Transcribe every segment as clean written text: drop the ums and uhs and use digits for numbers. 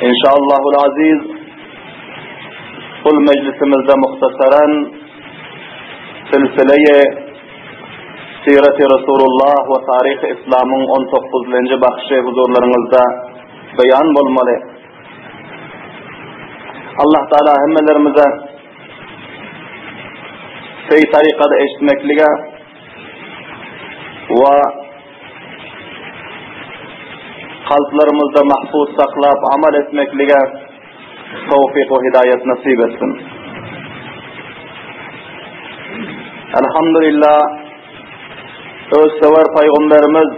Inşallahul aziz bul mejlisimizde muhtasaran silsileýi Sireti Resulullah we taryhy Islamyň on dokuzynjy bahşy huzurlaryňyzda beýan bolmaly. Allah Taala hemmelerimize seý tarykada eşitmeklige we kalplarymyzda mahfuz saklap amal etmeklige towfyk we hidaýat nasyp etsin. Elhamdülillah öz sewer paýgamberimiz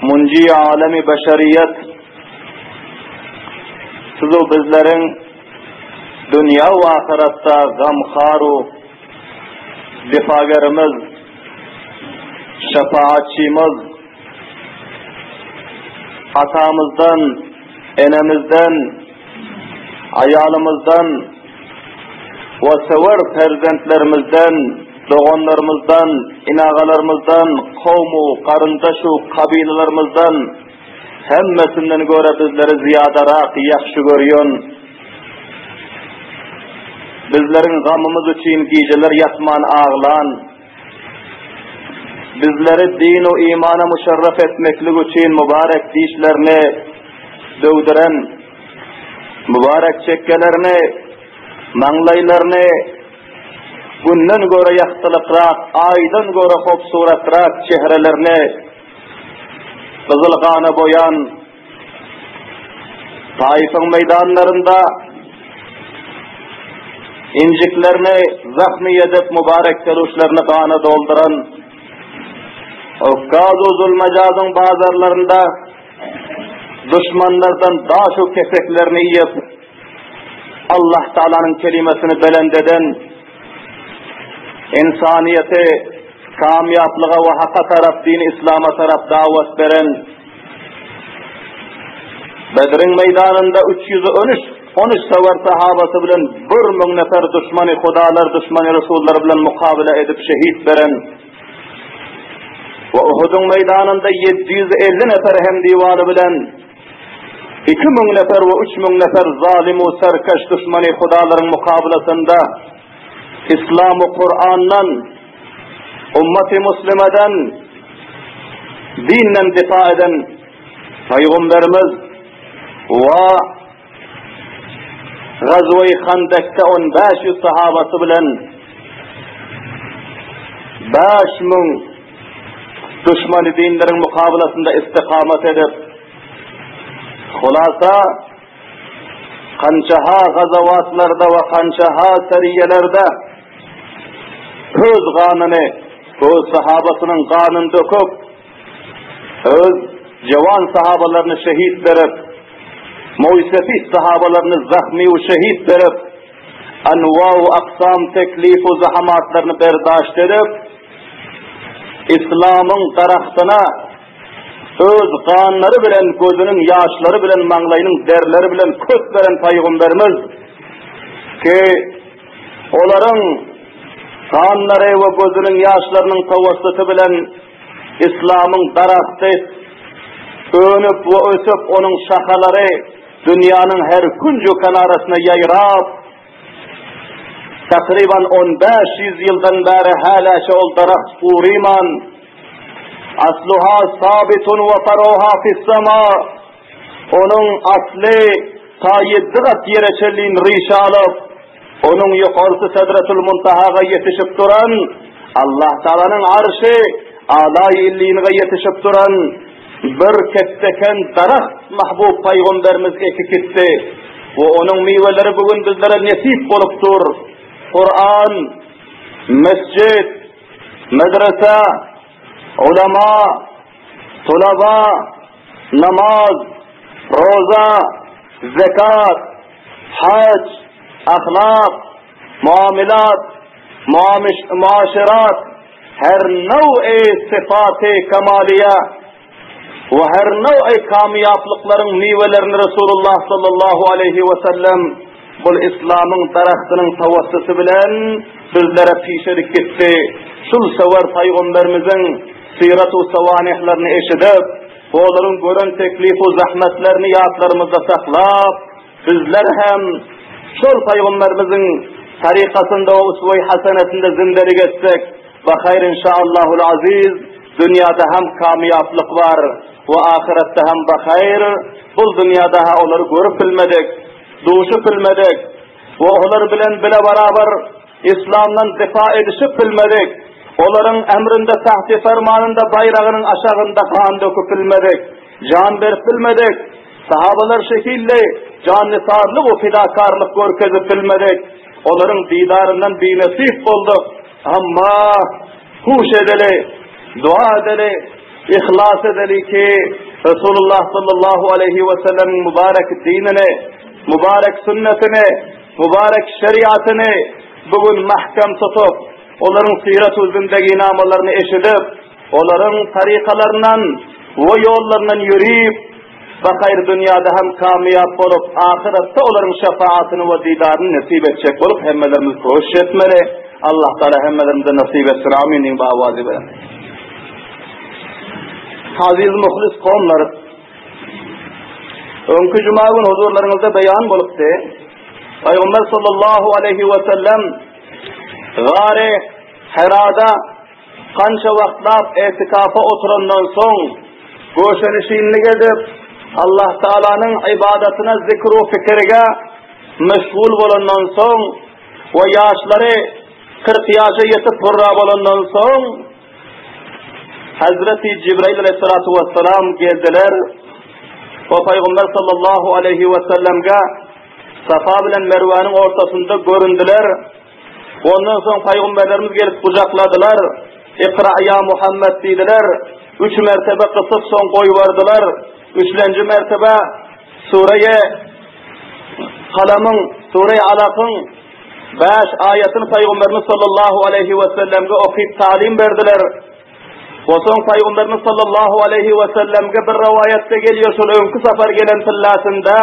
munji alemi beşeriýet sizu bizleriň dünýä we ahyretde gamharu difagerimiz şefaatçymyz atamyzdan, enemizden, aýalymyzdan we söwer perzentlerimizden, doganlarymyzdan, inagalarymyzdan, kowmu, garyndaşu, kabylalarymyzdan hemmesinden görä bizleri zyýadarak ýahşy görýän, bizleriň gamymyz üçin gijeler ýatman aglan, Bizleri din-u imana muşerref etmeklik üçin mübarek dişlerini döwdüren, mübarek çekgelerini, maňlaýlaryny Günden göre ýagtylykrak, Aýdan göre hopsuratrak çehrelerini gyzyl gana boýan Taifyň meýdanlarynda injiklerini zahmy edip mübarek keluşlaryny gana dolduran Ukkazu Zulmajazyň bazarlarynda duşmanlardan daş-u keseklerini iýip Allah Taalanyň kelimesini belent eden insaniýeti kamýaplyga we haka tarap dini islama tarap dawat beren Bedriň meýdanynda 313 13 söwer sahabasy bilen 1000 nefer duşmany hudalar, duşmany resullar bilen mukabele edip şehit beren we Uhudyň meýdanynda 750 nefer hem diwaly bilen 2000 nefer we 3000 nefer zalim we serkeş duşmany hudalaryň mukabelasynda Islam we Kur'andan Ummaty muslimeden dinden difa eden Peygamberimiz we Gazwe-i Handekde 1500 sahabasy bilen 5000 düşmany dinleriň mukabelasynda istikamat edip, hulasa Kançaha gazawatlarda we kançaha seriýelerde öz ganyny, öz sahabasynyň ganyny döküp, öz jewan sahabalaryny şehit berip, moýsefit sahabalaryny zahmy we şehit berip, anwa we aksam teklif we zahamatlaryny berdaşt edip, Islamyň daragtyna Öz ganlary bilen, gözüniň ýaşlary bilen, maňlaýynyň derleri bilen köp beren Pygamberimiz ki, olaryň ganlary we gözüniň ýaşlarynyň tawassuty bilen Islamyň daragty önüp we ösüp, onuň şahalary dünýäniň her künji-kenarasyna ýaýrap, Takryban on 500 ýyldan bäri häläçe ol daragt guryman, Asluha sabitun we faruha fis-sama, onuň asly ta ýedi gat ýere çenlin rişe alyp, onuň ýokarsy Sedretul Muntahaga ýetişip duran, Allah Tagalanyň arşy Alaý Illinge ýetişip duran bir ketdeken daragt mahbub paýgamberimiz ekip gitdi we onuň miweleri bu gün bizlere nesip bolup dur. Kuran, mesjit, medrese, ulama, tulaba, namaz, roza, zekat, hac, ahlak, muamilat, muaşerat, her now'i syfaty kamaliýe we her now'i kamýaplyklaryň miwelerini Resulullah sallallahu aleýhi we sellem bul islamyň daragtynyň tawassuty bilen bizlere pişedip gitdi. Şul söwer paýgamberimiziň syrat-u sawanihlerini eşidip, Olaryň gören teklif-u zähmetlerini ýatlarymyzda saklap, bizler hem şol Pygamberimiziň tarykasynda we uswe-i hasenesinde zindelik etsek, bahaýr inşaallahul aziz, dünýäde hem kamýaplyk bar we ahyretde hem bahaýr, bul dünýäde-hä olary görüp bilmedik, duşup bilmedik we olar bilen bile barabar Yslamdan difa edişip bilmedik, olaryň emrinde tahti fermanynda baýragynyň aşagynda gan döküp bilmedik, jan berip bilmedik, sahabalar şekilli jannisarlyk we fidakarlyk görkezip bilmedik, olaryň didaryndan binesip bolduk. Amma huş edeli, dua edeli, yhlas edeli ki, Resulullah sallallahu aleýhi we sellemiň mübarek dinini, mübarek sünnetini, Mübarek şeriatyny bu gün mähkem tutup, olaryň syrat-u zindeginamalaryny eşidip, olaryň tarykalaryndan we ýollaryndan ýörip, bahaýr dünýäde hem kamyýap bolup, ahyretde olaryň şefaatyny we didaryny nesip etjek bolup hemmelerimiz köşüş etmeli. Allah Taala hemmelerimize nesip etsin. Amin diýiň bu awazy bilen. Aziz muhlis kowumlar, Öňki juma gün huzurlaryňyzda beýan bolupdy. Pygamber sallallahu aleyhi we sellem Gary Herada kança wagtlap etikafa oturandan soň göşenişinlik edip Allah Taalanyň ibadatyna zikru fikirge meşgul bolandan soň we ýaşlary 40 ýaşa ýetip hurra bolandan soň Hazreti Jibrail aleyhissalatu vesselam geldiler we Pygamber sallallahu aleyhi ve sellemge Safa bilen Merwäniň ortasynda göründiler. Ondan soň pygamberlerimiz gelip gujakladylar. Ikra ya Muhammed diýdiler. Üç mertebe gysyp soň goýberdiler. Üçlenji mertebe Sure-i Kalamyň, Sure-i Alakyň Bäş aýatyny Pygamberimiz sallallahu aleýhi we sellemge okyp talim berdiler. We soň Pygamberimiz sallallahu aleýhi we sellemge bir rowaýatda gelýär, şol öňki sapar gelen tyllasynda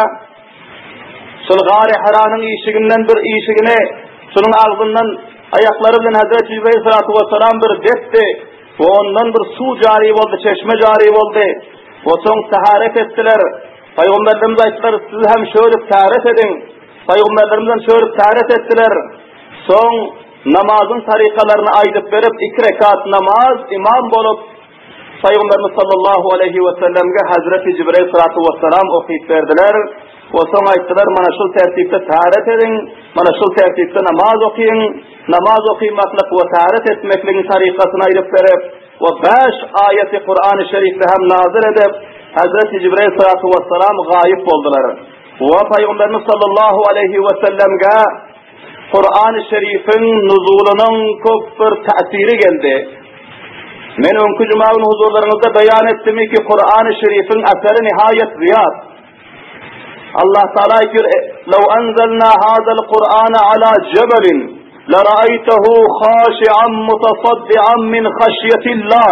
şol Gary Hiranyň işiginden bir işigini şonuň agzyndan aýaklary bilen Hazreti Jibril salatu we bir depdi we ondan bir suw jary boldy, çeşme jary boldy. We soň taharet etdiler. Pygamberlerimiz aýtdylar, siz hem şöyle taharet ediň. Pygamberlerimizem şöyle täret etdiler. Soň namazyň tarykalaryny aýdyp berip, iki rekat namaz imam bolup, Pygamberimiz sallallahu aleýhi we sellemge Hazreti Jibril salatu we selam okyp berdiler. We soň aýtdylar, mana şu tertipde täret ediň, mana şu tertipde namaz okyň, namaz okymaklyk we täret etmekligiň tarykasyny aýdyp berip, we bäş aýaty Kurany Şerifde hem nazil edip, Hazreti Jibril salatu we selam gaýyp boldular. We Pygamberimiz sallallahu aleýhi we sellemge Kurany Şerifiň nuzulynyň köp bir täsiri geldi. Men öňki juma gün huzurlaryňyzda beýan etdim ki, Kurany Şerifiň eseri nihaýet zyýat. Allah Taala aýtýar: "Law anzalna hazal Kur'ana ala jebelin la ra'aytahu khashi'an mutasaddian min khashyatillah."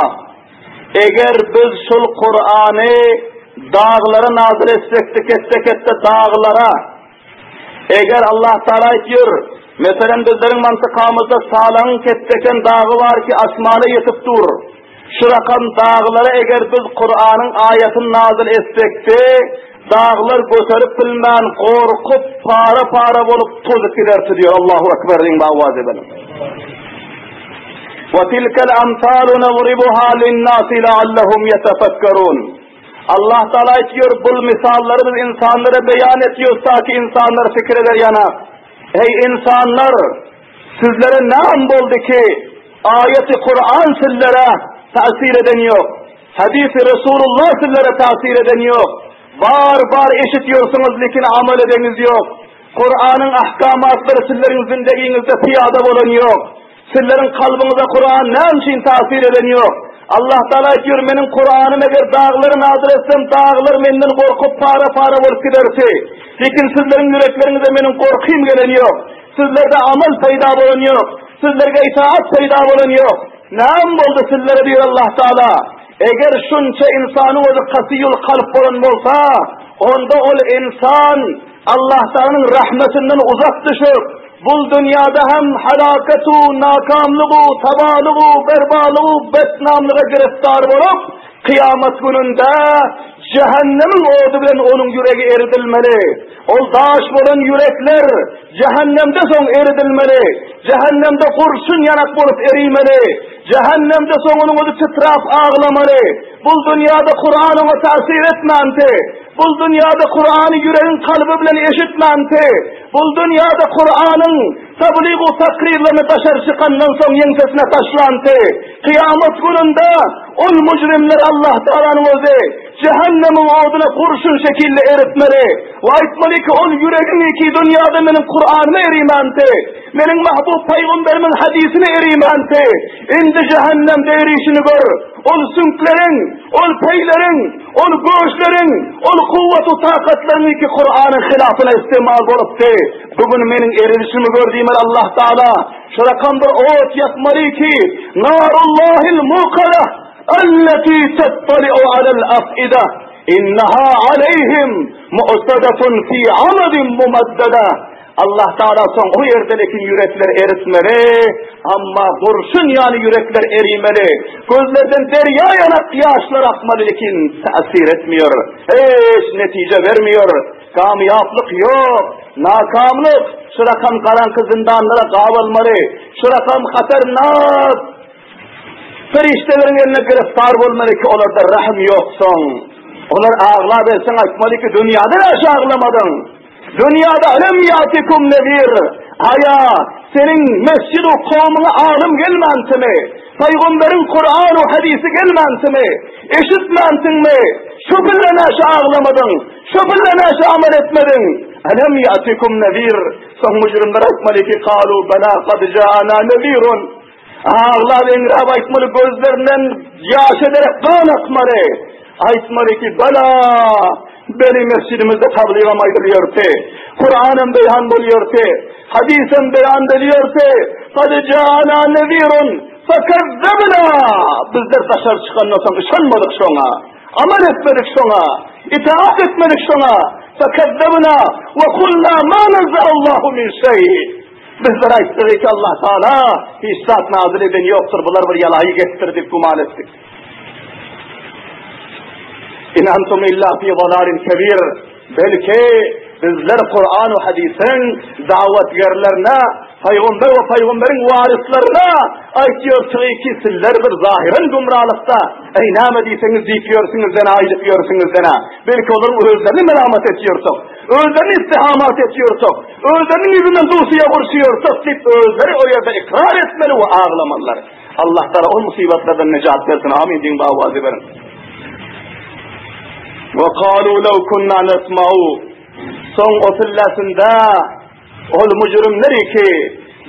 Eger biz şul Kurany daglara nazyl etsekdi, ketde-ketde daglara, eger Allah Taala aýtýar, meselem bizleriň mantykamyzda Salaňyň ketdeken dagy bar ki, asmana ýetip dur. Şu rakam daglara eger biz Kuranyň aýatyny nazyl etsekdi, daglar göterip bilmän, gorkup, para-para bolup tozup giderdi diýýär. Allahu Ekber diýiň bu bilen. Ve tilkel amsalu nadribuha linnasi leallehum yetefekkerun. Allah Taala aýtýar, bu misallary biz insanlara beýan etýäris ta ki insanlar pikir eder ýana. Ey insanlar, sizlere näme boldy ki aýeti Kur'an sizlere täsir eden ýok. Hadisi Resulullah sizlere täsir eden ýok. Bar bar eşitýärsiňiz, lekin amal edeňiz ýok. Kur'anyň ahkamatlary sizleriň zindegiňizde pyýada bolan ýok. Sizleriň kalbyňyza Kur'an näme üçin täsir eden ýok? Allah Taala aýtýar, meniň Kur'anym eger daglara nazyl etsem, daglar menden gorkup para-para bolup giderdi. Lekin sizleriň ýürekleriňize meniň gorkym gelen ýok. Sizlerde amal peýda bolan ýok. Sizlerge itaat peýda bolan ýok. Näme boldy sizlere diýer Allah Taala. Eger şunça insanyň özi kasiýul kalp bolan bolsa, onda ol insan Allah Taalanyň rahmetinden uzak düşüp, bul dünýäde hem halaketu, nakamlygu, tabalygu, berbalygu, betnamlyga giriftar bolup, Kyýamat gününde jähennemiň ody bilen onuň ýüregi eridilmeli. Ol daş bolan ýürekler jähennemde soň eridilmeli. Jähennemde gurşun ýanak bolup erimeli. Jähennemde soň onuň özi titrap aglamaly. Bul dünýäde Kuran oňa täsir etmänti. Bul dünýäde Kurany ýüregiň kalby bilen eşitmänti. Bul dünýäde Kuranyň tablyg-u takrirlerini daşary çykandan soň ýeňsesine taşlanty. Kyýamat gününde ol müjrimler Allah Tagalanyň özi jähennemiň oduna gurşun şekilde eritmeli we aýtmaly ki, ol ýüregiň ki dünýäde meniň Kuranyma erimänti, meniň mahbub pygamberimiň hadysine erimänti, indi jähennemde erişini gör. Ol süňkleriň, ol peýleriň, ol göçleriň, ol kuwwat-u takatlaryň ki Kuranyň hylafyna istimal bolupdy. Bu gün meniň erilişimi gör diýmeli Allah Taala. Şu rakam bir ot ýakmaly ki, Narullahil mukada, allati tattali'u alal afida, innaha aleyhim mu'sadatun fi amadin mumaddada. Allah Taala soň o ýerde lekin ýürekler eritmeli, amma gurşun ýaly ýürekler erimeli. Gözlerden derýa ýanak ýaşlar akmaly lekin täsir etmiyor. Hiç netije bermiyor. Kamyýaplyk ýok, nakamlyk, şu rakam garaňky zyndanlara gabalmaly, şu rakam hatarnak perişdeleriň eline giriftar bolmaly ki, olarda rahym ýok soň. Olar aglaberseň aýtmaly ki, dünýäde näçe aglamadyň? Dünýäde elem ýatikum nezir. Haýa, seniň mesjid-u kowmuňa alym gelmänsiňmi? Pygamberiň Kur'an u hadisi gelmänsiňmi? Eşitmänsiňmi? Şu bile näçe aglamadyň? Şu bile näçe amal etmediň? Elem ýatikum nezir. Soň müjrimler aýtmaly ki, kalu bela kad jaana nezirun. Aglap eňräp aýtmaly gözlerinden ýaş ederek gan akmaly. Aýtmaly ki, bela beli mesjidimizde tablygam aýdylýardy. Kur'anam beýan bolýardy. Hadysam beýan edilýärdi. Kad jaana nezirun fekezzebna. Bizler daşary çykandan soň yşanmadyk şoňa. Amal etmedik şoňa. Itaat etmedik şoňa. Fekezzebna we kulna ma nazzallahu min şeý. Bizler aýtdyk ki Allah Taala hiç zat nazyl eden ýokdur, bular bir ýalaýy gepdir diýip güman etdik. In antum illa fi zalalin kebir. Belki bizler Kur'an we hadisin dawetgerlerine, paýgamber we paýgamberiň waryslaryna aýtýarsyňyz ki sizler bir zahyran gümralykda, eý näme diýseňiz diýip ýörsüňiz dena aýdyp ýörsüňiz dena. Belki olaryň özlerini melamat etýärsiň. Özlerini ittihamat etýärsiň. Özleriniň ýüzünden dusyýa gurşuýarsyk diýip özleri o ýerde ykrar etmeli we aglamalylar. Allah Taala ol musibatlardan nejat bersin. Amin diýiň bawazy beriň. Ve kalu lev kunna nesma'u Soň o sillesinde ol müjrimler ki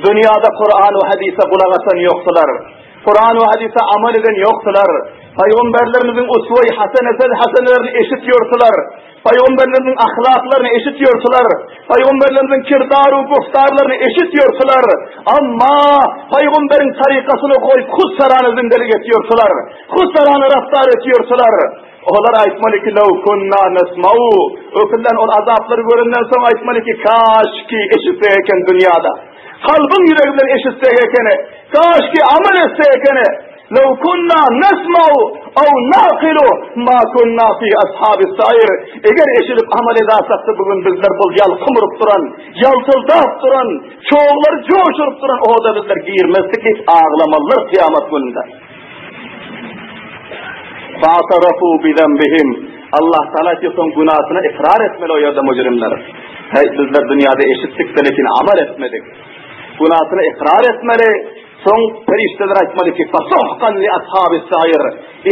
dünýäde Kur'an we hadise gulak asan ýokdular. Kur'an we hadise amal eden ýokdular. Pygamberlerimiziň uswe-i hasenesi hasenelerini eşitýärdiler. Pygamberlerimiziň ahlaklaryny eşitýärdiler. Pygamberlerimiziň kirdar-u guftarlaryny eşitýärdiler. Amma pygamberiň tarykasyny goýup hut sarany zindelik etýärdiler. Hut sarany raftar etýärdiler. Olar aýtmaly ki, Lew kunna nesmau. Ökünden ol azaplary görenden soň aýtmaly ki, kaşki eşitsek eken dünýäde. Kalbyň ýüregi bilen eşitsek ekeni. Kaşki amal etsek ekeni. Lew kunna nesmau aw naqilu ma kunna fi ashabis sair. Eger eşidip amal edasakdy bu gün bizler bul ýalkym urup duran, ýaltyldap duran, çoglary joş urup duran oda bizler girmezdik diýip aglamalylar kyýamat gününde. Fa'tarafu bi zenbihim. Allah Taala ki soň günasyny ikrar etmeli o ýerde müjrimler. Hey bizler dünýäde eşitdik de lekin amal etmedik. Günasyny ikrar etmeli. Soň perişdeler aýtmaly ki, Fasuhkan li ashabis sair.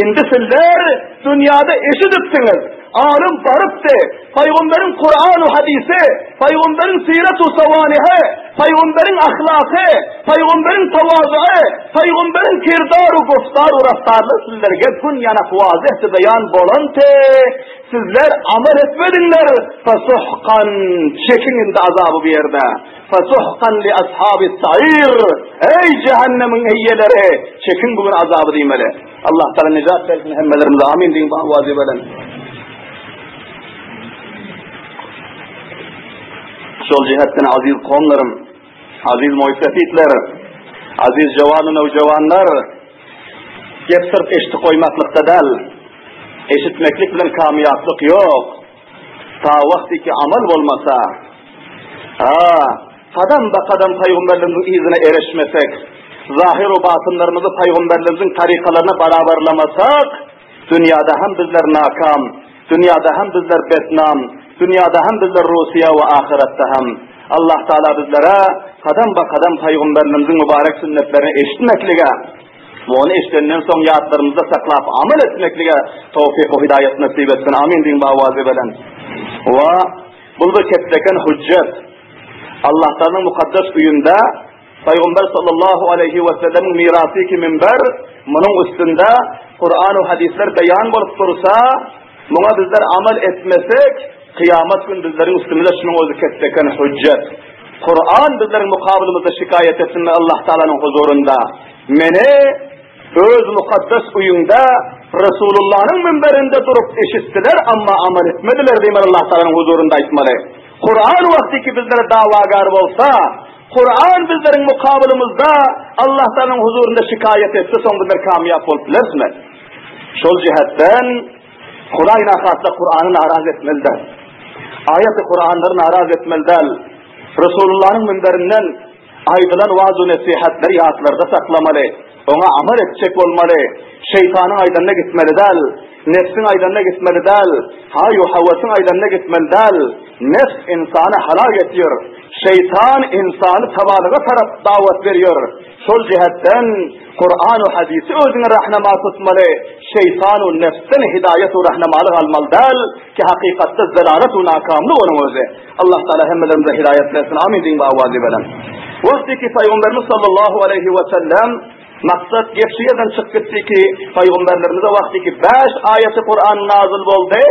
Indi sizler dünýäde eşidipsiňiz. Alym barypdy. Pygamberiň Kur'an we hadisi, pygamberiň sirat-u sawanihi, pygamberiň ahlaky, pygamberiň tawazugy, pygamberiň kirdar-u guftar-u raftarly sizlerge gün ýanak wazehdi beýan bolanty. Sizler amal etmediňler. Fasuhkan çekiň indi azaby bu ýerde. Fasuhkan li ashabis sair. Eý cehennemiň eýeleri, çekiň bu gün azaby diýmeli. Allah Taala nejat bersin hemmelerimize. Amin diýiň bawazy bilen. Şol jihetden aziz kowumlarym, aziz moýsefitler, aziz jawan nowjawanlar, gep syrf eşitip goýmaklykda däl. Eşitmeklik bilen kamýaplyk ýok. Ta wagty ki amal bolmasa. Ha, kadam ba kadam paýgamberlerimiziň yzyna ereşmesek, zahir we batynlarymyzy paýgamberlerimiziň tarykalaryna barabarlamasak, dünýäde hem bizler nakam, dünýäde hem bizler betnam, dünýäde hem bizler rusyýa we ahyretde hem. Allah Taala bizlere kadam ba kadam paýgamberlerimiziň mübarek sünnetlerini eşitmeklige We ony eşidenden soň ýatlarymyzda saklap amal etmeklige towfyk we hidaýat nesip etsin. Amin diýiň bawazy bilen. We bul bir ketdeken hüjjet. Allah Taalanyň mukaddes öýünde Pygamber sallallahu aleýhi we sellemiň mirasy ki minber, munuň üstünde Kur'an we hadyslar beýan bolup dursa, muňa bizler amal etmesek, kyýamat gün bizleriň üstümize şunuň özi ketdeken hüjjet. Kur'an bizleriň mukabylymyzda şikaýat etsin Allah Taalanyň huzurynda. Meni öz mukaddes öýüňde Resulullanyň minberinde durup eşitdiler, amma amal etmediler diýmeli Allah Taalanyň huzurynda aýtmaly. Kur'an wagty ki bizlere dawagar bolsa, Kur'an bizleriň mukabylymyzda Allah Taalanyň huzurynda şikaýat etse, soň bizler kamýap bolup bilerismi? Şol jihetden Hudaý nahasda Kur'any naraz etmeli däl. Aýaty Kur'anlary naraz etmeli däl. Resulullanyň minberinden Aýdylan waaz-u-nesihatlary ýatlarda saklamaly, oňa amal etjek bolmaly, şeýtanyň aýdanyna gitmeli däl, nebsiň aýdanyna gitmeli däl, haý-u-hawasyň aýdanyna gitmeli däl. Nebs ynsany halak etýär, şeýtan ynsany tabalyga tarap dawat berýär. Şol jähetden Kuran-u-hadysy özüňe rahnama tutmaly, şeýtan-u nebsden hidaýat-u-rahnamalyk almaly däl, ki hakykatda zelalat-u nakamlyk onuň özi. Allah Taala hemmelerimize hidaýat bersin. Amin diýiň bawazy bilen. Wagty ki Pygamberimiz sallallahu aleýhi we sellem maksat gep şu ýerden çykyp gitdi ki Pygamberlerimize wagty ki 5 aýaty Kur'an nazyl boldy.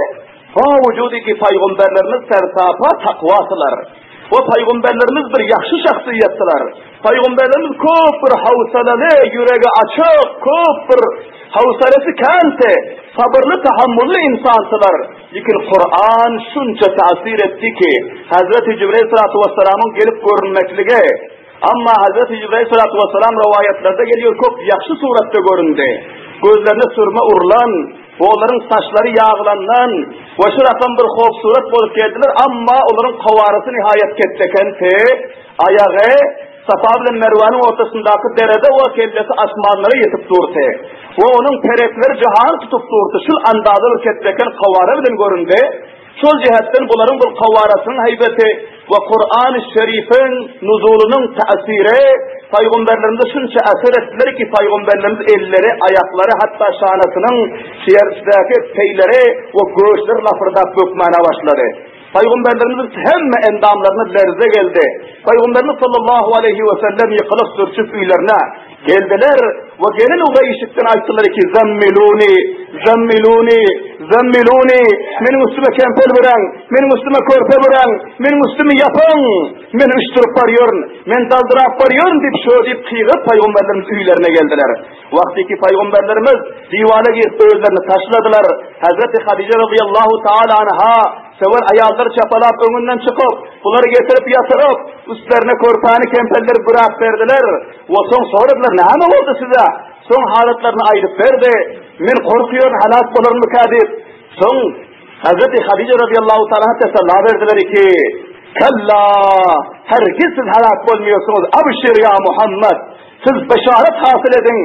Ba wujudi ki Pygamberlerimiz sersapa takwasylar. We Pygamberlerimiz bir ýagşy şahsyýetdiler. Pygamberlerimiz köp bir hawsalaly, ýüregi açyk, köp bir hawsalasy känti, sabyrly, tahammully insansylar. Lekin Kuran şunça täsir etdi ki, Hazreti Jibril salatu vesselamyň gelip görünmekligi, amma Hazreti Jibril salatu vesselam rowaýatlarda gelýär köp ýagşy suratda göründi. Gözlerine sürme urlan, olaryň saçlary ýaglandan we şu rakam bir howpsurat bolup geldiler, amma olaryň kowarasy nihaýat ketdekenti, aýagy Safa bilen Merwäniň ortasyndaky derede we kellesi asmanlara ýetip durdy. We onuň perekleri jahany tutup durdy. Şul andaza bir ketbeken kowara bilen göründi. Şol jähetden bularyň bul kowarasynyň heýbeti we Kurany Şerifiň nuzulynyň täsiri paýgamberlerimize şunça äser etdiler ki, paýgamberlerimiz elleri, aýaklary, hatda şanasynyň şersdäki peýleri we göçleri lapyrdap bökmäne başlady. Pygamberlerimiziň hemme endamlaryna lerze geldi. Pygamberimiz sallallahu aleýhi we sellem ýykylyp sürçüp öýlerine geldiler we gelen ugra işikden aýtdylar ki, Zammiluni, zammiluni, zammiluni, meniň üstüme kempel büräň, meniň üstüme körpe büräň, meniň üstümi ýapyň, men üşdürip barýaryn, men daldyrap barýaryn diýip şo diýip gygyryp pygamberlerimiz öýlerine geldiler. Wagty ki pygamberlerimiz diwara girip özlerini taşladylar. Hazreti Hadije radıyallahu taala anha söwer aýallar çapalap öňünden çykyp, bulary getirip ýatyryp, üstlerine körpäni kempelleri bürap berdiler. We soň soradylar, näme boldy size? Soň halatlaryny aýdyp berdi. Men gorkuýaryn halak bolarmyka diýip. Soň Hazreti Hadije radıyallahu taala tesella berdiler ki, Kella, hergiz siz halak bolmaýarsyňyz. Abşir ya Muhammed. Siz beşaret hasyl ediň,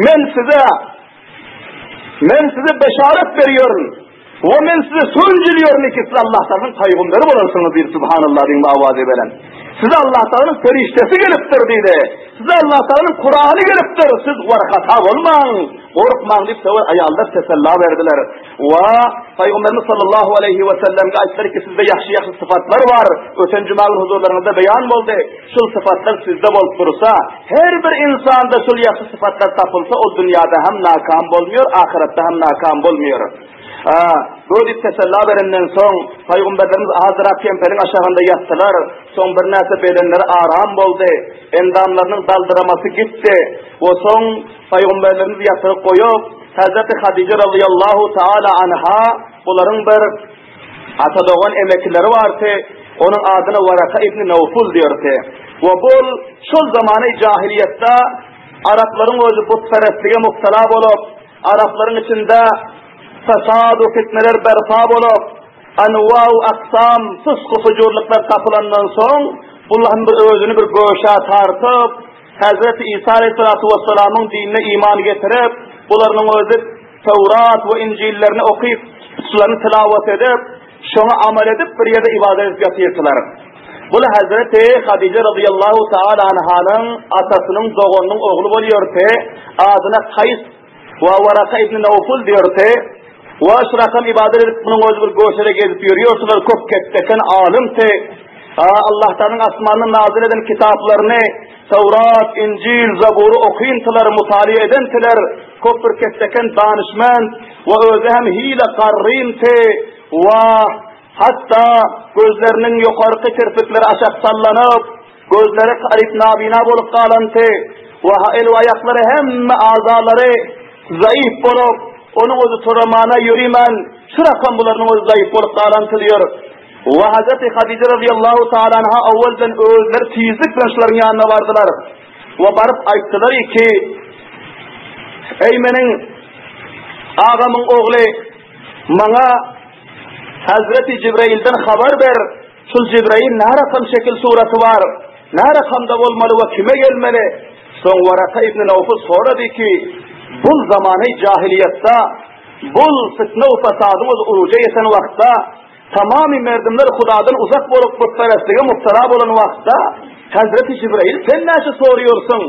men size men size beşaret berýärin. We men size sönjülýärin ki siz Allah Taalanyň pygamberi bolarsyňyz diýdi subhanallah diýip awazy bilen. Size Allah Taalanyň perişdesi gelipdir diýdi. Size Allah Taalanyň Kurany gelipdir. Siz warhata bolmaň, gorkmaň diýip söwer aýallar tesella berdiler. We Pygamberimiz sallallahu aleýhi we sellemge aýtdylar ki sizde ýagşy-ýagşy sypatlar bar. Öten juma gün huzurlaryňyzda beýan boldy. Şul sypatlar sizde bolup dursa, her bir insanda şul ýagşy sypatlar tapylsa, ol dünýäde hem nakam bolmaýar, ahyretde hem nakam bolmaýar. Bu diýip tesella berenden soň, Pygamberlerimiz azrak kemperiň aşagynda ýatdylar. Soň birnäçe bedenleri aram boldy. Endamlarynyň daldyramasy gitdi. We soň Pygamberlerimiz ýatyryp goýup, Hazreti Hadije razyýallahu taala anha bularyň bir ata dogan emekileri bardy, onuň adyna Waraka ibn Nawful diýerdi. We bul şol zamany jahiliýetde araplaryň özi butperestlige mubtala bolup, araplaryň içinde. Fesad-u fitneler berpa bolup, anwa-u aksam fysk-u fujurlyklar tapylandan soň, bul hem bir özüni bir göşä tartyp, Hezreti Isa aleýhissalatu wessalamyň dinine iman getirip, bularynyň özi Töwrat we Injillerini okyp, şularyny tilawat edip, şoňa amal edip bir ýerde ybadat edip ýatyrdylar. Bul Hezreti Hadije razyýallahu taala anhanyň atasynyň doganynyň ogly bolýardy, adyna Kaýs we Waraka ibn Nawful diýerdi. We şu rakam ibadet edip munuň özi bir göşede gezip ýörýärdiler, köp ketdeken alymdy. Allahtanyň asmandan nazyl eden kitaplaryny Tawrat, Injil, Zabury okyntylar, mutaliýa edentiler, köp bir ketdeken danyşment we özi hem hile garrynty we hatda gözleriniň ýokarky kirpikleri aşak sallanyp, Gözleri garyp nabina bolup galanty we el we aýaklary hemme azalary zaýyf bolup, onuň özi turamana ýörimän, şu rakam bularynyň özi zaýyf bolup galanty diýer. We Hazreti Hadije razyýallahu taala anha owaldan özleri tizlik bilen şularyň ýanyna bardylar. We baryp aýtdylar ki, Eý meniň agamyň ogly, maňa Hazreti Jibrailden habar ber. Şul Jibrail nä rakam şekil suraty bar, nä rakamda bolmaly we kime gelmeli? Soň Waraka ibn Nawfy sorady ki, Bul zamany jahiliýetde, bul fitne we fasadyň öz uruja ýeten wagtda, tamamy merdimler Hudadan uzak bolup butperestlige mubtala bolan wagtda, Hazreti Jibrail sen näçe soruyorsuň?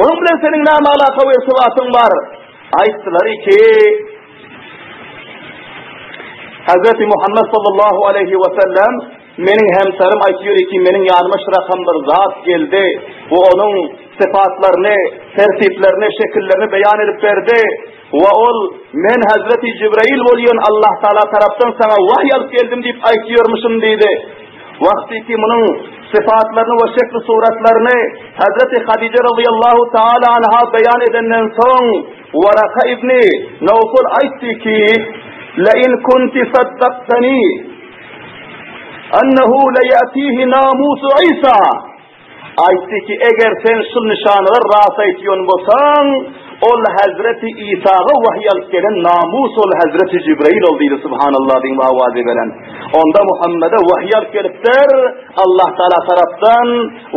Onuň bilen seniň näme alaka we irtibatyň bar? Aýtdylar ki, Hazreti Muhammed sallallahu aleyhi ve sellem meniň hemserim aýtýar ki, meniň ýanyma şu rakam bir zat geldi we onuň sypatlaryny, tertiplerini, şekillerini beýan edip berdi we ol men Hazreti Jibrail bolýan Allah Taala tarapdan saňa wahy alyp geldim diýip aýtýarmyşym diýdi. Wagty ki munuň sypatlaryny we şekli suratlaryny Hazreti Hadije radıyallahu taala anha beýan edenden soň Waraka ibni Nawfal aýtdy ki, Lein kunti saddaktani ennehu leýatihi namusu Isa. Aýtdy ki, eger sen şul nyşanalar ras aýtýan bolsaň, ol Hazreti Isaga wahyý alyp gelen namus ol Hazreti Jibrail ol diýdi, subhanallah diýip awazy beren. Onda Muhammede wahyý alyp gelipdir, Allah Taala tarapdan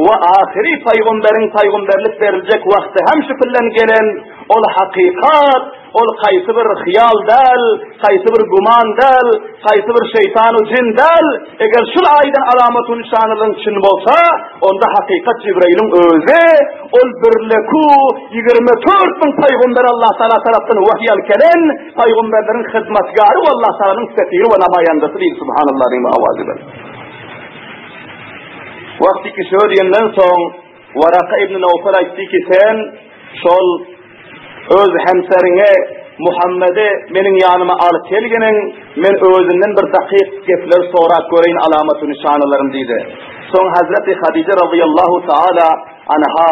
we ahyry paýgamberiň paýgamberlik beriljek wagty hem şu bilen gelen ol hakykat, ol haýsy bir hyýal däl, haýsy bir güman däl, haýsy bir şeýtan we jin däl. Eger şul aýdan alamaty nyşanlaryň çyn bolsa, onda hakykat Jibrailiň özi, ol birleku 24 müň paýgamber Allah Taala tarapdan wahyý alyp gelen paýgamberleriň hyzmatgary we Allah Taalanyň sefiri we namaýandasy diýip subhanallah diýip awazy berdi. Wagty ki şöyle diýenden soň Waraka ibn Nawfal aýtdy ki sen şol öz hemseriňe Muhammedi meniň ýanyma alyp gelgeniň, men özünden bir dakyk gepler sorap göreýin alamaty nyşanalaryny diýdi. Soň Hazreti Hadije razyýallahu taala anha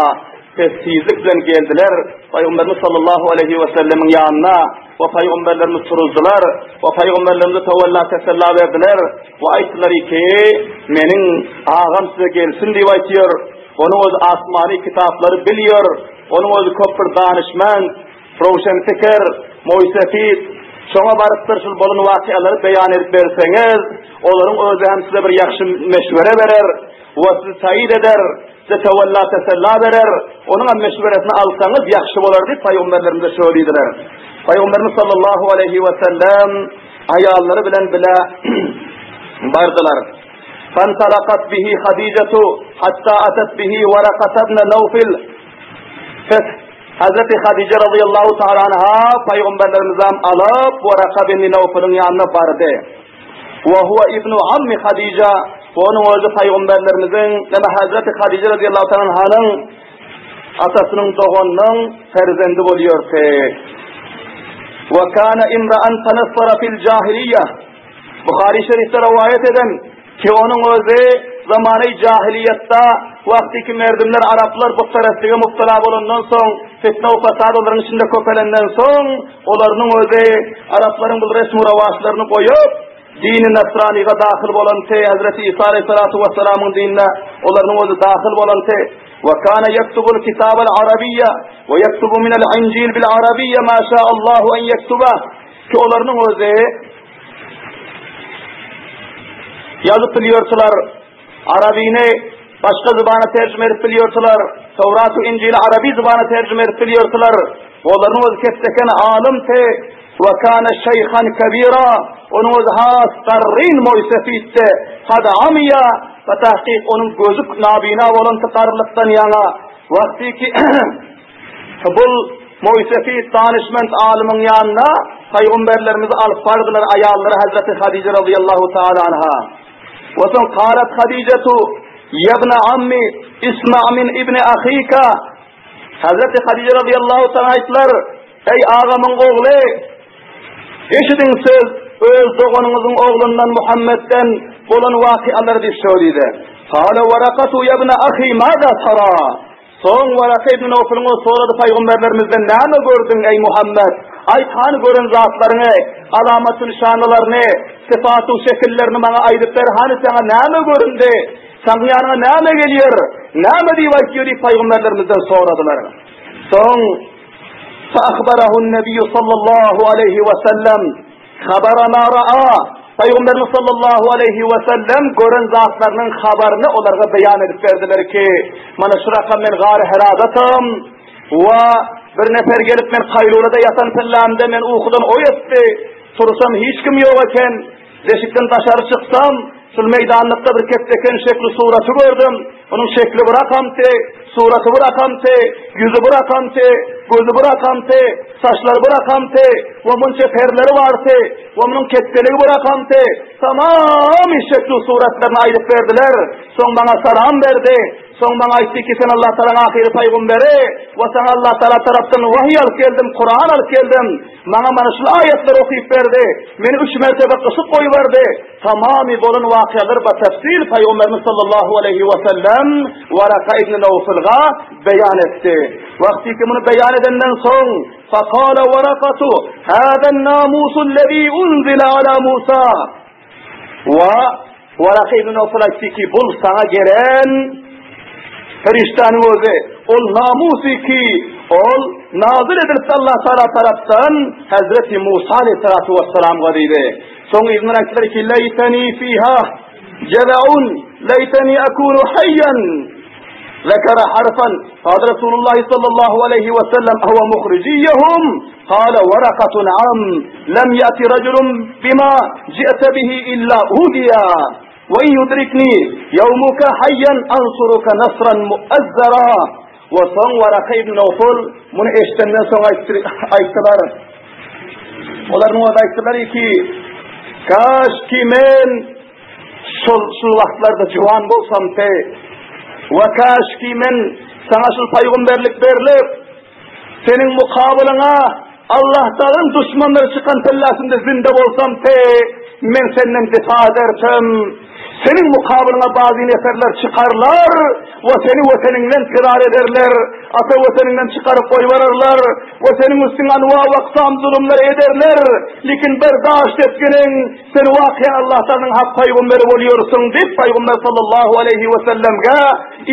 pes tizlik bilen geldiler Pygamberimiz sallallahu aleýhi we sellemiň ýanyna we pygamberlerimiz turuzdylar we pygamberlerimize towella tesella berdiler. We aýtdylar ki, meniň agam size gelsin diýip aýtýar. Onuň özi asmany kitaplary bilýär. Onuň özi köp bir danyşmend, röwşen pikir, moýsefit. Şoňa barypdyr şul bolan wakyalary beýan edip berseňiz, olaryň özi hem size bir ýagşy meşwere berer we sizi taýyt eder, size tewella tesella berer. Onuň hem meşweresini alsaňyz ýagşy bolar diýip pygamberlerimize şöyle diýdiler. Pygamberimiz sallallahu aleýhi we sellem aýallary bilen bile bardylar. Fantalakat bihi Hadijetu hatta atat bihi Warakata ibn Nawfil. Fes Hazreti Hadije radıyallahu ta'ala anha peygamberlerimizden alyp Waraka bin Nawfil'in ýanyna bardy. Ve huve ibnu ammi Hadije onuň özi peygamberlerimizin näme Hazreti Hadije radıyallahu ta'ala anhanyň atasynyň doganynyň perzendi bolýardy. Ve kana imra'an tanassara fil jahiliýe. Buhary şerifde rowaýat eden ki onuň özi zamany jahiliýetde wagty ki merdimler araplar butperestlige mubtala bolandan soň fitne we fasad olaryň içinde köpelenden soň olaryň özi araplaryň bu resmi rowaçlaryny goýup dini nasranyga dahyl bolan te Hazreti Isa aleyhissalatu vesselamyň dinine olaryň özi dahyl bolan te Ve kana yektubul kitabel arabiyye ve yektubu minel injil bil arabiyye ma şa'allahu en yektuba. Ki olarynyň özi ýazyp bilýärdiler. Arabyny başga zybana terjime edip bilýärdiler. Tawrat we Injili araby zybana terjime edip bilýärdiler. Olaryň özi kepdeken alymdy. We kana şeyhan kebira. Onuň özi has garryn moýsefitdi. Kad amiya we tahkyk onuň gözü nabina bolan garrylykdan ýaňa wagty ki Bul moýsefit danyşment alymyň ýanyna paýgamberlerimizi alyp bardylar aýallary Hazreti Hadije razyýallahu taala anha. We soň kalat Hadijetu ýebne ammi isma min ibni ahika. Hazreti Hadije razyýallahu taala aýtdylar, Eý agamyň ogly, eşidiň söz öz doganyňyzyň oglundan Muhammedden bolan wakyalary diýip şo diýdi. Kale Warakatu ýebne ahi maza tara? Soň Waraka ibn Nowfulyň özi sorady Pygamberlerimizden, Näme gördüň, eý Muhammet? Aýt hany gören zatlaryňy, alamaty-nyşanalaryny, sypat-u şekillerini maňa aýdyp ber, hany saňa näme göründi? Saň ýanyňa näme gelýär? Näme diýip aýtýar diýip pygamberlerimizden soradylar. Soň Fa ahbarahu an-nabiy sallallahu aleýhi we sellem Habara ma ra'a, Pygamberimiz sallallahu aleýhi we sellem gören zatlarynyň habaryny olarga beýan edip berdiler ki, mana şu rakam men gary Hiradatam we bir nefer gelip men kaýlulada ýatan pillämde men ukudan oýatdy, tursam hiç kim ýok eken, Deşikden daşary çyksam, şul meýdanlykda bir kepdeken şekli suraty gördüm. Onuň şekli bir rakamty, suraty bir rakamty, ýüzi bir rakamty, gözi bir rakamty, saçlary bir rakamty we munça perleri bardy we munuň ketdeligi bir rakamty. Tamamy şekli suratlaryny aýdyp berdiler. Soň maňa salam berdi. Soň maňa aýtdy ki, sen Allah Tagalaň ahyry pygamberi we saňa Allah Tagala tarapdan wahyý alyp geldim, Kuran alyp geldim. Maňa mana şul aýatlary okyp berdi. Meni üç mertebe gysyp goýberdi. Tamamy bolan wakyalary batafsil Pygamberimiz sallallahu aleýhi we sellem Waraka ibn Nawfylga beýan etdi. Wagty ki muny beýan edenden soň, Fakala Warakatu, Haza namusullezî unzila ala Musa. Wa Waraka ibn Nawfal aýtdy ki, bul saňa gelen perişdäniň özi, ol namusy ki, ol nazyl edilipdi Allah Taala tarapdan Hazreti Musa aleyhissalatu vesselamga diýdi. Soň yzyndan aýtdylar ki, leýteni fiha jezaun, leýteni akunu hayyan. Zekara harfan, قال رسول الله صلى الله عليه وسلم هو مخرجيهم قال ورقة عم لم يأتي رجل بما جئت به إلا هديا وإن يدركني يومك حيا أنصرك نصرا مؤزرا وصن ورقة ibn Nawfal muny eşidenden soň aýtdylar. Olar muňa aýtdylar ki, kaş ki men Şol şul wagtlarda juwan bolsamdy we kaşki men saňa şul paýgomberlik berlip, seniň mukabylyňa Allahtagalaň duşmanlary çykan pellasynda zinde bolsamdy, men senden difa ederdim. Seniň mukabylyňa bazy neferler çykarlar we seni weteniňden firar ederler, ata weteniňden çykaryp goýbararlar we seniň üstüňe anwa we aksam zulumlar ederler. Lekin bir daş depginiň Sen wakyýan Allah Taganyň hak pygamberi bolýarsyň diýip Pygamber sallallahu aleýhi we sellemge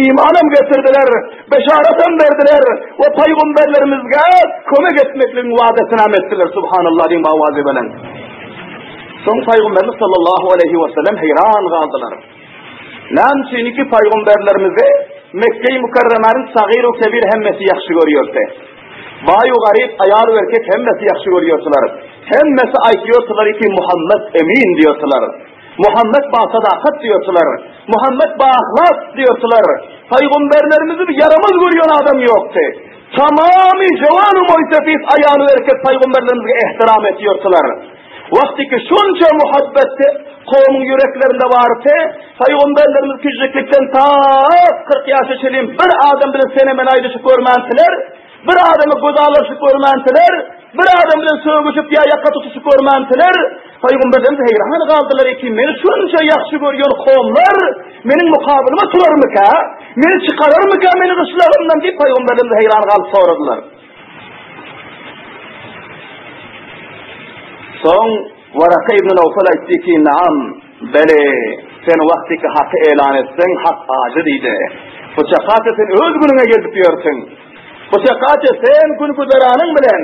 imanam getirdiler, beşaratam berdiler we pygamberlerimizge kömek etmekligiň wadasynam etdiler. Subhanallah diýiň owazy bilen. Soň Pygamberimiz sallallahu aleýhi we sellem heýran galdylar. Näme üçin ki pygamberlerimizi Mekge-i Mükerremäniň sagyr we kebir hemmesi ýagşy görýärdi. Baý we garyp, aýal we erkek hemmesi ýagşy görýärdiler. Hemmesi aýtýardylar ki, Muhammet emin diýerdiler. Muhammet ba sadakat diýerdiler. Muhammet ba ahlak diýerdiler. Pygamberlerimizi bir ýaramaz görýän adam ýokdy. Tamamy jawan we moýsefit aýal we erkek pygamberlerimize ehtiram etýärdiler. Wagty ki şunça muhabbet kowumyň ýüreklerinde bardy, pygamberlerimiz kiçijiklikden ta 40 ýaşa çenli bir adam bilen sene-mene aýdyşyp görmändiler. Bir adamy göz alyşyp görmändiler, bir adam bilen sögüşip ýa ýaka tutuşyp görmändiler. Pygamberlerimiz heýran galdylar ki, meni şunça ýagşy görýän kowumlar meniň mukabylyma turarmyka? Meni çykararmyka meni gyşlagymdan diýip pygamberlerimiz heýran galyp soradylar. Soň Waraka ibn Nawfal aýtdy ki, Naam, bele, sen wagtyky haky elan etseň, hak ajy diýdi. Bu çakaça sen öz günüňe gezip ýörsüň. Bu çakaça sen gün-güzeranyň bilen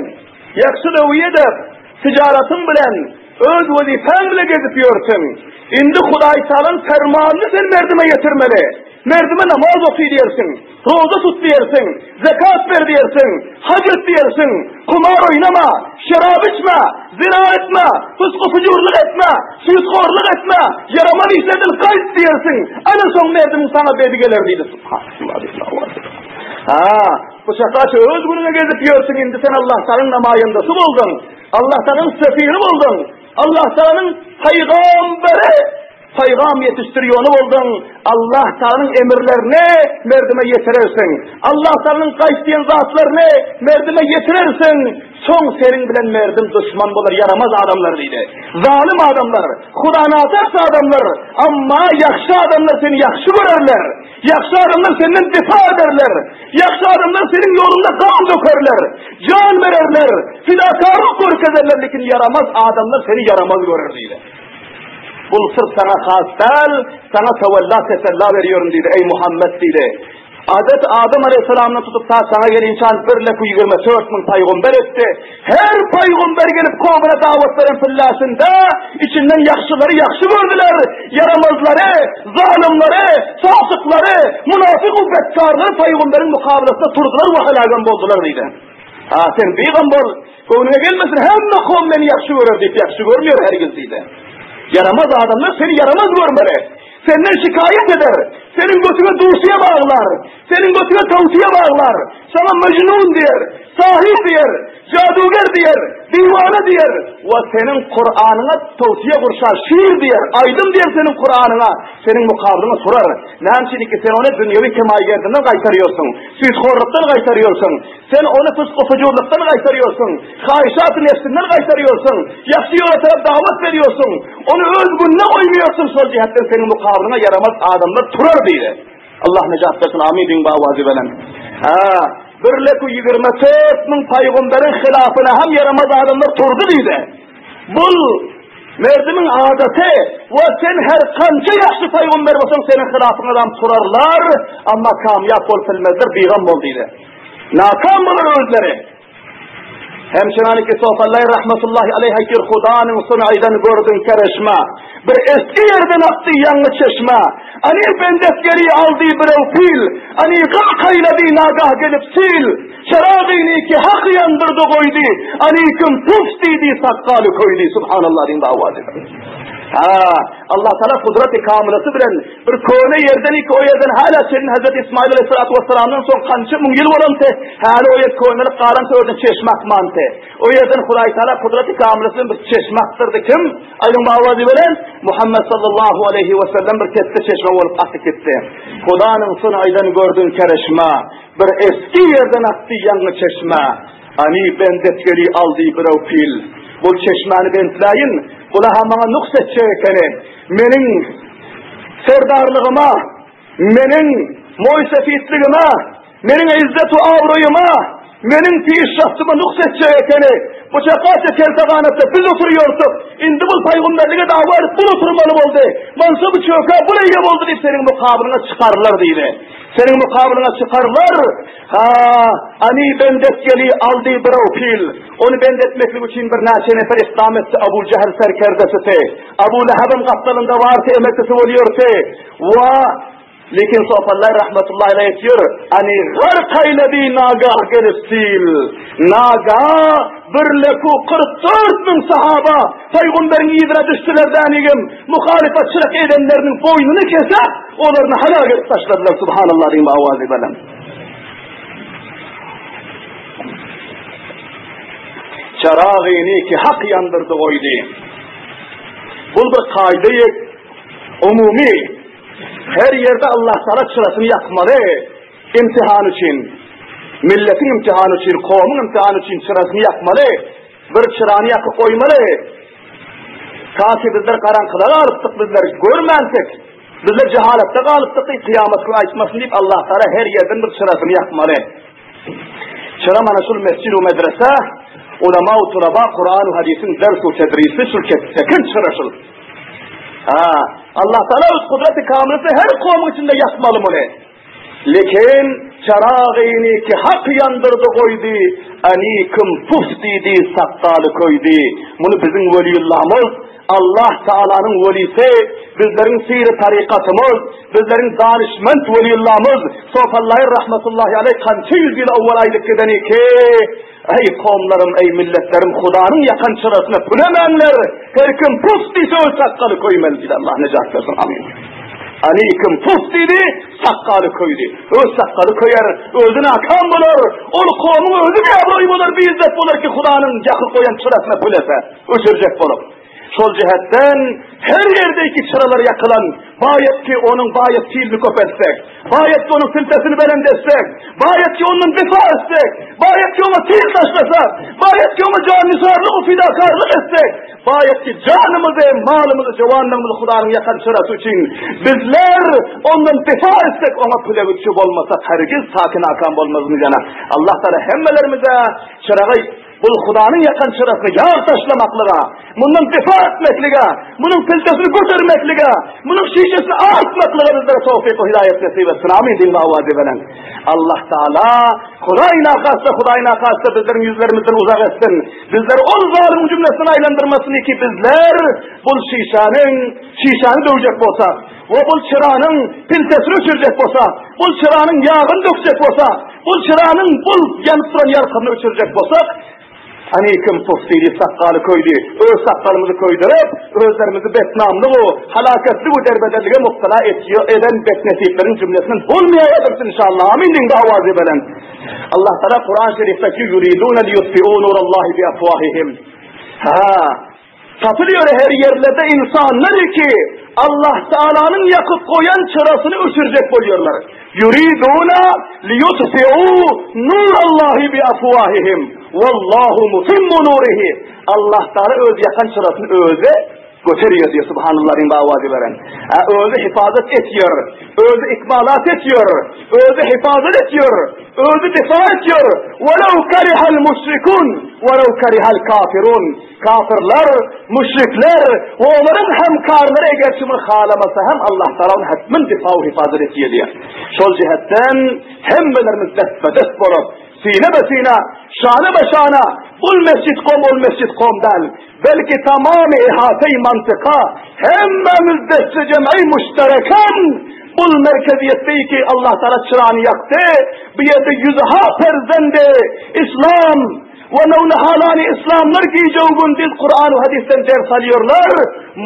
ýagşy döwi edip, Tijaratyň bilen, öz wezipäň bile gezip ýörsüň. Indi Hudaýtagalaň permanyny sen merdime ýetirmeli. Merdime namaz oky diýersiň, roza tut diýersiň, zekat ber diýersiň, haj et diýersiň, kumar oýnama, şerap içme, zina etme, fysk-u-fujurlyk etme, süýthorluk etme, ýaramaz işlerden gaýt diýersiň. Ana soň merdimiň saňa bedi geler diýdi. Subhanallah diýdi. Ha, bu çakaça öz günüňe gezip ýörsüň, indi sen Allah Tagalaň namaýandasy bolduň. Allah Tagalaň sefiri bolduň. Allah Tagalaň pygamberi. Paýgam ýetişdirýony bolduň, Allah Tagalaň emirlerini merdime ýetirersiň. Allah Tagalaň gaýt diýen zatlaryny merdime ýetirersiň. Soň seniň bilen merdim duşman bolar, ýaramaz adamlar diýdi. Zalym adamlar, hudanatars adamlar, amma ýagşy adamlar seni ýagşy görerler. Ýagşy adamlar senden difa ederler. Ýagşy adamlar seniň ýoluňda gan dökerler, jan bererler, fidakarlyk görkezerler, lekin ýaramaz adamlar seni ýaramaz görer diýdi. Bul syr saňa has däl, saňa tewella tesella berýärin diýdi, eý Muhammet diýdi. Hazreti Adam aleyhisselamdan tutup ta saňa gelinçän bir leku 24 müň paýgomber etdi. Her paýgomber gelip kowmuna dawat beren pillasynda içinden ýagşylary ýagşy gördüler, ýaramazlary, zalymlary, fasyklary, munafyk we betkarlary paýgomberiň mukabelasynda turdular we helagam boldular diýdi. Ha sen bigam bol, Göwnüňe gelmesin, hemme kowum meni ýagşy görer diýip ýagşy görmeýär hergiz diýdi. Ýaramaz adamlar seni ýaramaz görmeli. Senden şikaýat eder. Seniň götüňe dusiýe baglar. Seniň götüňe tawsiýe baglar. Saňa mejnun diýer, sahir diýer, jaduger diýer, diwana diýer we seniň Kuranyňa tawsiýe gurşar, şiir diýer, aýdym diýer seniň Kuranyňa, seniň mukabylyňa turar. Näme üçin ki sen ony dünýewi kemaýgerdinden gaýtarýarsyň, süýthorlukdan gaýtarýarsyň. Sen ony fysk-u-fujurlykdan gaýtarýarsyň, haýyşat-y nefsinden gaýtarýarsyň, ýagşy ýola tarap dawat berýärsiň, ony öz gününe goýmaýarsyň, şol jähetden seniň mukabylyňa ýaramaz adamlar turar diýdi. Allah nejat bersin, amin diýiň bawazy bilen. Ha, bir leku 24 müň paýgamberiň hylafyna hem ýaramaz adamlar turdy diýdi. Bul merdimiň adaty we sen her kança ýagşy paýgamber bolsaň seniň hylafyňa adam turarlar, amma kamýap bolup bilmezler, bigam bol diýdi. Nakam bolar özleri. Hem şenaniki Sofallay rahmetullahi aleyh aýtýar, Hudanyň sunaýdan gördün kereşme. Bir eski ýerden akdy ýaňy çeşme. Ani bendet geri aldy birew pil. Ani gark aýlady nagah gelip sil. Çeragyny ki hak ýandyrdy goýdy. Ani kim puf diýdi sakgaly köýdi. Subhanallah diýin dawat edin. Ha, Allah Taala kudret-i kamilesi bilen Bir köne ýerden iki o ýerden hala çenli Hazreti Ismail aleyhissalatu vesselamdan soň kança müň ýyl bolanty, hala o ýer könelip galan o ýerden çeşme akmanty. O ýerden Hudaý Taala kudraty kamilesi bilen bir çeşme akdyrdy. Kim? Aýdyň bawazy bilen Muhammed sallallahu aleyhi ve sellem bir ketde çeşme bolup akyp gitdi. Hudanyň sun aýdan gördün kereşme, bir eski ýerden akdy ýaňy çeşme. Ani bendet geli aldy birew pil. Bul çeşmäni bentläýin, bula ha maňa nuks etjek ekeni. Meniň serdarlygyma, meniň moýsefitligime, meniň izzet-u abraýyma, meniň pişraftyma nuks etjek ekeni. Bu çakaça kelte ganatda biz oturýardyk. Indi bu paýgamberlige dawa edip bul oturmaly boldy. Mansaby çöke bul eýe boldy diýip seniň mukabylyňa çykarlar diýdi. Seniň mukabylyňa çykarlar. Ha, ani bendet geli aldy bir pil. Ony bend etmeklik üçin birnäçe nefer ykdam etdi Abu Jehl serkerdesisi. Abu Lehabam gapdalynda bardy, emeklisi bolýardy. Wa Lekin Sofallay rahmetullahi aleyh aýtýar, Ani gark aýlady nagah gelip sil. Naga bir leku 44 müň sahaba paýgamberiň yzyna düşdüler dänigim, muhalyfatçylyk edenleriniň boýnuny kesip, olaryny halak edip taşladylar. Subhanallah diýip awazy belent. Çeragyny ki hak ýandyrdy goýdy. Bul bir kaýda umumy. Her ýerde Allah Taala çyrasyny ýakmaly imtihan üçin. Milletiň imtihany üçin, kowumyň imtihany üçin çyrasyny ýakmaly. Bir çyrany ýakyp goýmaly. Ta ki bizler garaňkyda galypdyk, bizler görmändik. Bizler jehalatda galypdyk diýip, kyýamat güni aýtmasyn diýip, Allah Taala her ýerden bir çyrasyny ýakmaly. Çyra mana şul mesjid we medrese, ulama we tulaba Kur'an we hadisiň ders we tedrisi şul ketsekin çyra şul. Ha, Allah Taala öz kudreti kamilesi her kowmuň içinde ýakmaly muny. Lekin çaragyny ki Hak ýandyrdy goýdy, Ani kim puf diýdi, sakgaly köýdi. Muny biziň weliullamyz, Allah Taalanyň welisi, bizleriň syry tarykatymyz, bizleriň danyşment weliullamyz Sofallaýr rahmetullahi aleýh kança ýüz ýyl owwal aýdyp giden ki, Eý, kowumlarym, eý, milletlerim, Hudanyň ýakan çyrasyna pülemäňler, her kim puf diýse öz sakgaly köýmeli diýdi. Allah nejat bersin. Amin. Ani kim puf diýdi, sakgaly köýdi. Öz sakgaly köýer, özi nakam bolar. Ol kowumyň özi biabraý bolar, biizzet bolar ki Hudanyň ýakyp goýan çyrasyna pülese, öçürjek bolup. Şol jähetden her ýerdeki çyralar ýakylan, baýat ki onuň baýat tilini köpeltsek, baýat ki onuň siltesini belent etsek, baýat ki ondan difa etsek, baýat ki oňa til taşlasak, baýat ki oňa jannisarlyk we fidakarlyk etsek, baýat ki janymyzy, malymyzy, jowanlygymyzy Hudanyň ýakan çyrasy üçin bizler ondan difa etsek, oňa külegçi bolmasak hergiz sakin-akam bolmazmyz ýana. Allah Taala hemmelerimize çyragy Bul Hudanyň ýakan çyrasyna ýag taşlamaklyga, mundan difa etmeklige, munuň piltesini götermeklige, munuň şişesini artmaklyga bizlere towfyk we hidaýat nesip etsin. Amin diýiň awazy bilen. Allah Taala Hudaý nakasta, Hudaý nakasta bizleriň ýüzlerimizden uzak etsin. Bizleri ol zalymyň jümlesine aýlandyrmasyn ki bizler bul şişäniň şişäni döwjek bolsak we bul çyranyň piltesini öçürjek bolsak, bul çyranyň ýagyny dökjek bolsak, Bul çyranyň bul ýanyp duran ýalkamyny öçürjek bolsak, Hany kim puf diýdi, sakgaly köýdi. Öz sakgalymyzy köýdürip, özlerimizi betnamlygu, halakatlygu derbederlige mubtala eden betnesipleriň jümlesinden bolmaýadyrys inşallah. Amin diýiň bu awazy belent. Allah Taala Kuran şerifde ki yuriduna liyutfi'u nurallahi bi afwahihim. Ha, Tapylýar her ýerlerde ynsanlar ki, Allah Taalanyň ýakyp goýan çyrasyny öçürjek bolýarlar. Yuriduna liyutfi'u nurallahi bi afwahihim. Wallahu mutimmu nurihi. Allah Taala öz ýakan çyrasyny özi göterýär diýýär subhanallah diýip awazy beren. A özi hifazat etýär, özi ikmalat etýär, özi hifazat etýär, özi difa etýär. Walau karihal müşrikun, walau karihal kafirun. Kafirler, müşrikler we olaryň hemkarlary egerçi muny halamasa hem Allah Taala ony hetmen difa we hifazat etýär diýýär. Şol jihetden hemmelerimiz destbe-dest bolup, sine-be-sine, şana-be-şana, bul mesjit kom, ol mesjit kom däl, belki tamamy ihata-i mantyka hemmämiz desti-jem'i müşterekan bul merkeziýetde ki Allah Taala çyrany ýakdy, bu ýerde ýüzha perzendi islam, We nownihalany yslamlar gije-u-gündiz Kuran we hadysdan ders alýarlar,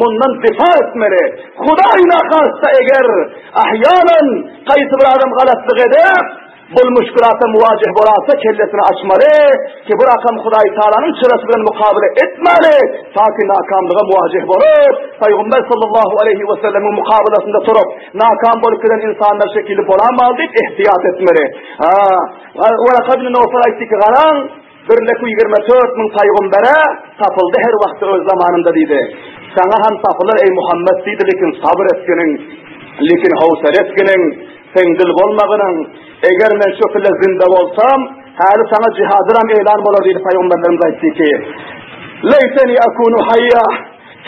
mundan difa etmeli. Hudaý nahasta eger, ahýanan, haýsy bir adam galatlyk edip, bul müşkülata muwajeh bolasa kellesini açmaly, ki bu rakam Hudaý Taalanyň çyrasy bilen mukabele etmäli, ta ki nakamlyga muwajeh bolup, Pygamber sallallahu aleýhi we sellemiň mukabelasynda turup, nakam bolup giden insanlar şekilli bolamaly diýip ihtiýat etmeli. Ha, Waraka ibn Nowfal aýtdy ki, Garaň, bir leku 24 müň paýgambere tapyldy her wagtda öz zamanynda diýdi. Saňa hem tapylar eý Muhammet diýdi, lekin sabyr etginiň, lekin howsala etginiň, seňdil bolmagynyň, eger men şu pille zinde bolsam, häli saňa jihadyram elan bolar diýdi paýgamberlerimiz aýtdy ki, Leýteni akunu haýýa,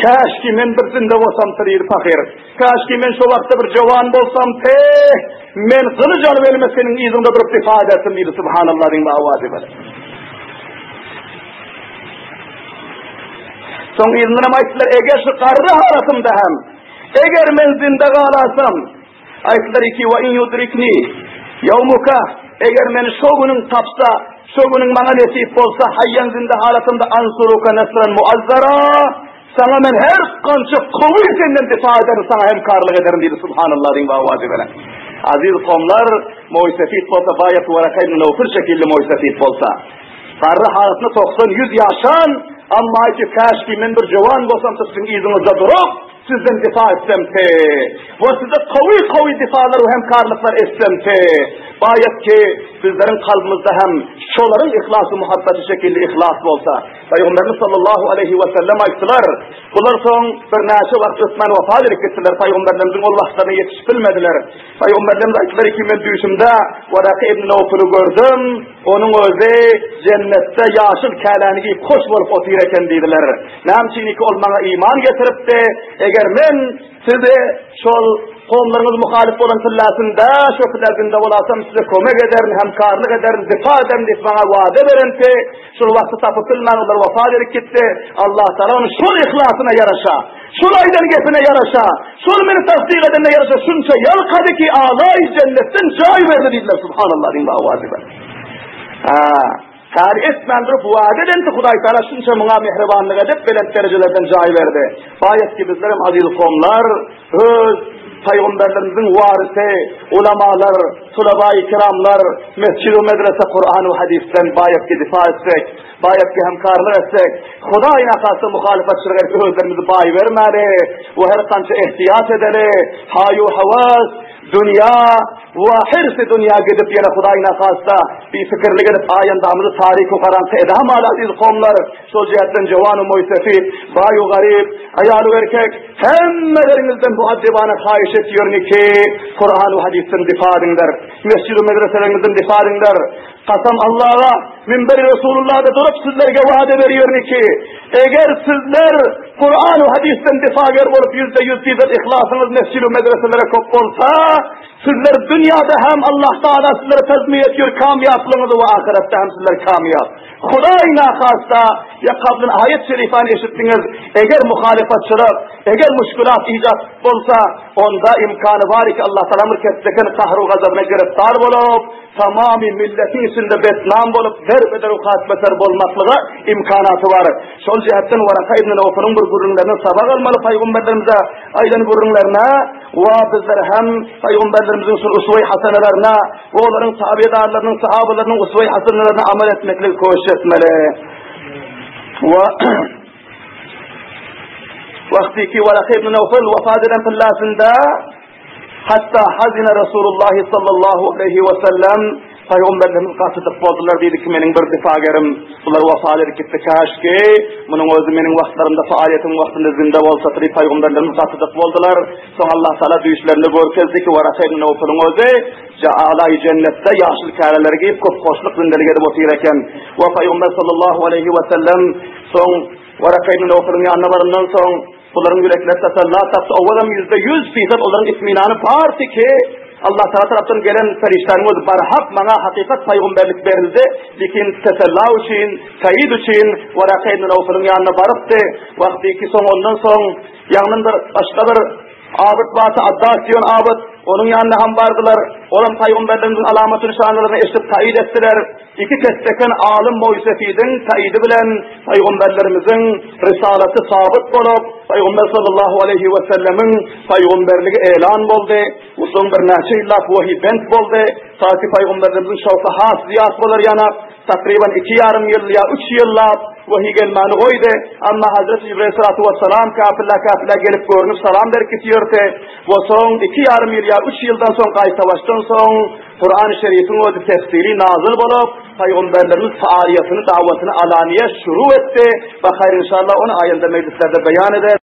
Käşki men bir zinde bolsam diýdi pahyr. Käşki men şo wagtda bir jowan bolsam, te, men gylyç alyp elime seniň yzyňda durup difa ederdim diýdi. Subhanallah diýip awazy bilen. Soň yzyndan hem aýtdylar, eger şu garry halatymda hem, eger men zinde galasam, Aýtdylar ki, Wa in yudrikni ýawmuka, eger meni şo günüň tapsa, şo günüň maňa nesip bolsa, haýýan zinde halatymda ansuruka nasran muazzara, saňa men her gança gowy senden difa ederin, saňa hemkarlyk ederin diýdi. Subhanallah diýip awazy bilen. Aziz kowumlar, moýsefit bolsa, baýat Waraka ibn Nawfal şekilli moýsefit bolsa, garry halatynda 90-100 ýaşan, amma aýtdy, käşki men bir jowan bolsam, siziň yzyňyzda durup, Sizden difa etsem te, we size kawy-kawy difalar we hemkarlyklar etsem te, baýat ki, bizleriň kalbymyzda hem şolaryň yhlasy muhabbeti şekilli yhlas bolsa. Pygamberimiz sallallahu aleýhi we sellem aýtdylar, bular soň birnäçe wagt ötmän wefat edip gitdiler, Pygamberlerimiziň ol wagtlaryna ýetişip bilmediler. Pygamberlerimiz aýtdylar ki, men düýşümde Waraka ibn Nawfaly gördüm, onuň özi jennetde ýaşyl käläni giýip hoş bolup otyr eken diýdiler. Näme üçin ki ol maňa iman getiripdi, eger men. Sizi şol kowumlaryňyz muhalyf bolan tyllasynda, şo tylla zynda bolasam size kömek ederin, hemkarlyk ederin, difa ederin diýip maňa wada berenti. Şol wagty tapyp bilmän olar wepat edip gitdi. Allah Taala onuň şol yhlasyna ýaraşa, şol aýdan gepine ýaraşa, şol meni tasdyk edenine ýaraşa şunça ýalkady ki, alaý jennetden jaý berdi diýdiler. Subhanallah diýiň wajyba. Ha. Kär etmän durup wada edenti Hudaý Taala şunça muňa mähribanlyk edip belent derejelerden jaý berdi. Baýat ki bizlerem aziz kowumlar öz paýgamberlerimiziň warysy ulamalar, tulabaýy kiramlar mesjid we medrese Kuran we hadysdan baýat ki difa etsek, baýat ki hemkarlyk etsek, Hudaý nakasa muhalyfatçylyk edip özlerimizi baý bermäli we her kança ehtiyat edeli, haýu hawas Dünýä we hirsi dünýä gidip ýene Hudaý nahasta bifikirlik edip aýandamyzy tarik-u garaňky edamaly aziz kowumlar, şol jähtden jowan-u moýsefit, baý-u garyp, aýal-u erkek, hemmeleriňizden bu addibana haýyş etýärin ki, Kuran-u hadysdan difa ediňler, mesjid-u medreseleriňizden difa ediňler. Kasam Allaha, minberi Resulullahda durup sizlerge wada berýärin ki, eger sizler Kuran we hadysdan difager bolup 100% fizat ihlasyňyz mesjid we medreselere köp bolsa, sizler dünýäde hem Allah Taala sizlere tazmiýe etýär kamýaplygyňyzy we ahyretde hem sizler kamýap. Hudaý nahasta ýa kablyn aýat şerifany eşitdiňiz, eger muhalyfatçylyk, eger muşkulat ijat bolsa, onda imkany bar ki Allah Taala bir kesdeken kahru gazabyna giriftar bolup, Tamamy milletiň içinde betnam bolup, derbeder we hatbeter bolmaklyga imkanaty bar. Şol jähetden Waraka ibn Nawfalyň bir gürrüňlerinden sabak almaly paýgamberlerimize aýdan gürrüňlerine we bizler hem paýgamberlerimiziň şol uswe-i hasenelerini we olaryň tabedarlarynyň, sahabalarynyň uswe-i hasenelerini amal etmekligi köşiş etmeli. We Wagtyky Waraka ibn Nawfal wafat eden tyllasynda Hatda hazine Resulullah sallallahu aleýhi we sellem Pygamberlerimiz gaty dyk boldular diýdi ki meniň bir difagerim bular wafat edip gitdi kaşki munuň özi meniň wagtlarymda faaliýetiň wagtynda zinde bolsa diýip Pygamberlerimiz gaty dyk boldular. Soň Allah Taala düýşlerinde görkezdi ki Waraka ibn Nawfalyň özi Alaý jennetde ýaşyl käreleri geýip köp hoşluk zindelik edip otyr eken. We Pygamber sallallahu aleýhi we sellem soň Waraka ibn Nawfalyň ýanyna barandan soň Bularyň ýürekleri tasalla tapsa, owalam 100% fisat olaryň itminany bardy ki, Allah Taala tarapdan gelen perişdäniň özi barhak maňa hakykat paýgamberlik berildi, lekin tesella üçin, taýid üçin Waraka ibn Nawfalyň ýanyna barypdy. Wagty ki soň ondan soň ýagny bir başga bir abyt bardy, Addas diýen abyt, onuň ýanyna hem bardylar. Olam paýgamberligiň alamaty nyşanlaryny eşidip taýid etdiler. Iki kesdeken alym Moýsefidiň taýydy bilen Pygamberlerimiziň rysalaty sabyt bolup, Pygamber sallallahu aleýhi we sellemiň pygamberligi elan boldy. Bu soň birnäçe ýyllap wahiý bent boldy. Ta ki pygamberlerimiziň şowky has zyýat bolar ýanak, takryban iki ýarym ýyl ýa üç ýyllap wahiý gelmäni goýdy. Amma Hazreti Jibril salatu wessalam käpillä-käpillä gelip görnüp salam berip gitýärdi. We soň iki ýarym ýyl ýa üç ýyldan soň gaýtabaşdan soň Kurany Şerifiň özi tefsiri nazyl bolup, Pygamberlerimiz faaliýetini, dawatyny alaniýe şuru etdi. Bahaýr inşallah ony aýanda mejlislerde beýan eder.